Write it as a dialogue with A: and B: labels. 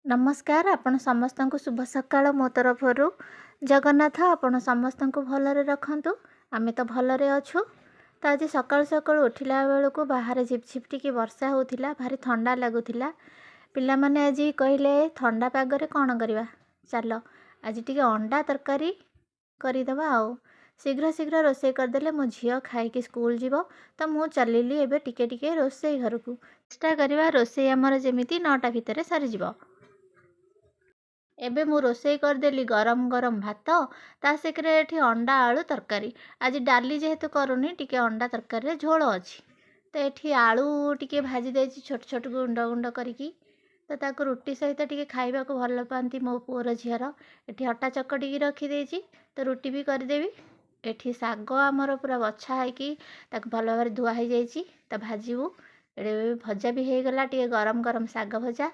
A: ନମସ୍କାର, ଆପଣ ସମସ୍ତଙ୍କୁ ଶୁଭ ସକାଳ ମୋ ତରଫରୁ। ଜଗନ୍ନାଥ ଆପଣ ସମସ୍ତଙ୍କୁ ଭଲରେ ରଖନ୍ତୁ। ଆମେ ତ ଭଲରେ ଅଛୁ। ତ ଆଜି ସକାଳୁ ସକାଳୁ ଉଠିଲା ବେଳକୁ ବାହାରେ ଝିପଝିପ୍ ଟିକେ ବର୍ଷା ହେଉଥିଲା, ଭାରି ଥଣ୍ଡା ଲାଗୁଥିଲା। ପିଲାମାନେ ଆଜି କହିଲେ, ଥଣ୍ଡା ପାଗରେ କ'ଣ କରିବା, ଚାଲ ଆଜି ଟିକେ ଅଣ୍ଡା ତରକାରୀ କରିଦେବା। ଆଉ ଶୀଘ୍ର ଶୀଘ୍ର ରୋଷେଇ କରିଦେଲେ ମୋ ଝିଅ ଖାଇକି ସ୍କୁଲ ଯିବ। ତ ମୁଁ ଚାଲିଲି ଏବେ ଟିକେ ଟିକେ ରୋଷେଇ ଘରକୁ। ଚେଷ୍ଟା କରିବା ରୋଷେଇ ଆମର ଯେମିତି 9ଟା ଭିତରେ ସରିଯିବ। ଏବେ ମୁଁ ରୋଷେଇ କରିଦେଲି ଗରମ ଗରମ ଭାତ, ତା ସାଙ୍ଗରେ ଏଠି ଅଣ୍ଡା ଆଳୁ ତରକାରୀ। ଆଜି ଡାଲି ଯେହେତୁ କରୁନି, ଟିକେ ଅଣ୍ଡା ତରକାରୀରେ ଝୋଳ ଅଛି। ତ ଏଠି ଆଳୁ ଟିକେ ଭାଜି ଦେଇଛି ଛୋଟ ଛୋଟ ଗୁଣ୍ଡ ଗୁଣ୍ଡ କରିକି। ତ ତାକୁ ରୁଟି ସହିତ ଟିକେ ଖାଇବାକୁ ଭଲ ପାଆନ୍ତି ମୋ ପୁଅର ଝିଅର। ଏଠି ଅଟା ଚକଟିକି ରଖିଦେଇଛି, ତ ରୁଟି ବି କରିଦେବି। ଏଠି ଶାଗ ଆମର ପୁରା ବଛା ହେଇକି ତାକୁ ଭଲ ଭାବରେ ଧୁଆ ହେଇଯାଇଛି, ତ ଭାଜିବୁ। ଏଠି ଭଜା ବି ହେଇଗଲା, ଟିକେ ଗରମ ଗରମ ଶାଗ ଭଜା।